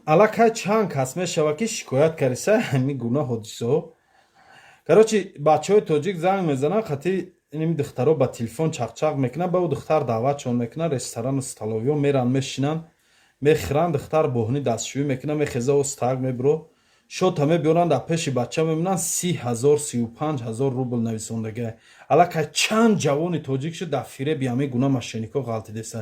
Аллакай чанд кас мешавад, ки шикоят кардиса ҳамин гуна ҳодисаҳо. Короче, бачаҳои тоҷик занг мезананд, қати инми духтаро ба телефон чақчақ мекунанд, ба ӯ духтар даъватшон мекунанд, ресторану столовыйҳо меранд, мешинанд, мехӯранд. Духтар боҳнӣ дастшӯӣ мекунад, мехеза, остаак мебуро, шота мебиёранд, дар пеши бача мебинанд, 30 000, 35 000 рубл нависондагиа. Аллакай чанд ҷавони тоҷик шуд дар фиреби ҳамин гуна мошенникҳо ғалтидеса.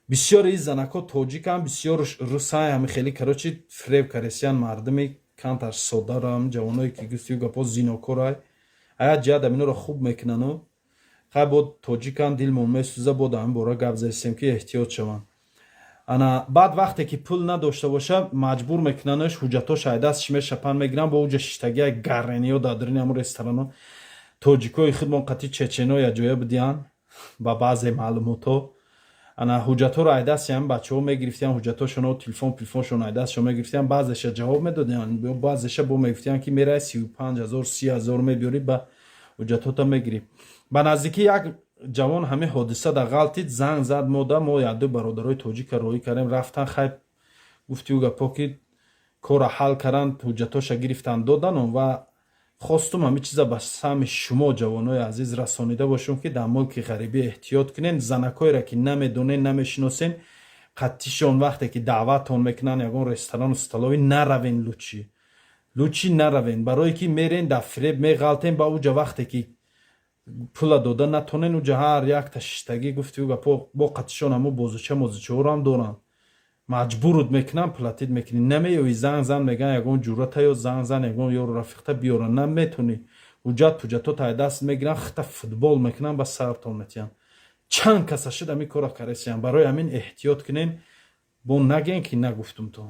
Бисёри ин занако тоҷикам, бисёр русай, ҳами хеле, короче, фиреб каресиян мардуми камтар содарам, ҷавоное ки гуфтию гапо зинокорай. Ая ҷиҳат аминоро хуб мекунану хай бо тоҷикам дилмон месӯза, бо дар ҳамин бора гап задистем, ки эҳтиёт шаванд. Ана баъд вақте ки пул надошта боша, маҷбур мекунанаш, ҳуҷҷатош айдастш мешапанд, мегиранд, бо уҷа шиштагия гаррениё дар даруни ҳамон ресторано. Тоҷикои худмон қати чечено якҷоя будиянд. Ба баъзе маълумотҳо, ана ҳуҷҷатҳоро айдасти ҳамин бачаҳо мегирифтиян, ҳуҷҷатҳошоно, телефон пилфоншон айдастшон мегирифтиян. Баъзеша ҷавоб медодиян, баъзеша бо мегуфтиян, ки мерай, 35 000, 30 000 мебиёрӣ, ба ҳуҷҷатҳота мегирӣ. Ба наздикӣ як ҷавон ҳамин ҳодиса да ғалтид, занг зад мода. Мо якду бародарои тоҷика роҳӣ кардем, рафтан. Хай, гуфтию гапо, ки корро ҳал карданд, ҳуҷҷатҳоша гирифтан, додан. Ва хостум ҳамин чиза ба сами шумо, ҷавонои азиз, расонида бошем, ки дар мулки ғарибӣ эҳтиёт кунен. Занакҳоеро, ки намедонен, намешиносен, қаттишон вақте ки даъватон мекунанд ягон ресторану столовый, наравен, лучше, лучше наравен, барое ки мерен, дар фиреб меғалтен. Ба уҷа вақте ки пула дода натонен, уҷа ҳар якта шиштагӣ, гуфтию гапо, бо қатишон ҳамо бозича мозичаҳоро доранд, маҷбурут мекунанд, платить мекунӣ, намеёӣ. Занг зан, мегӯян, ягон ҷурата ё занг зан, ягон ёру рафиқта биёран, наметонӣ. Ҳуҷҷат пуҷҷатҳо тай даст мегиранд, хита футбол мекунанд, ба сартон метиҳанд. Чанд каса шуд ҳамин кора каресиян. Барои ҳамин эҳтиёт кунен, бо нагӯен, ки нагуфтумтон.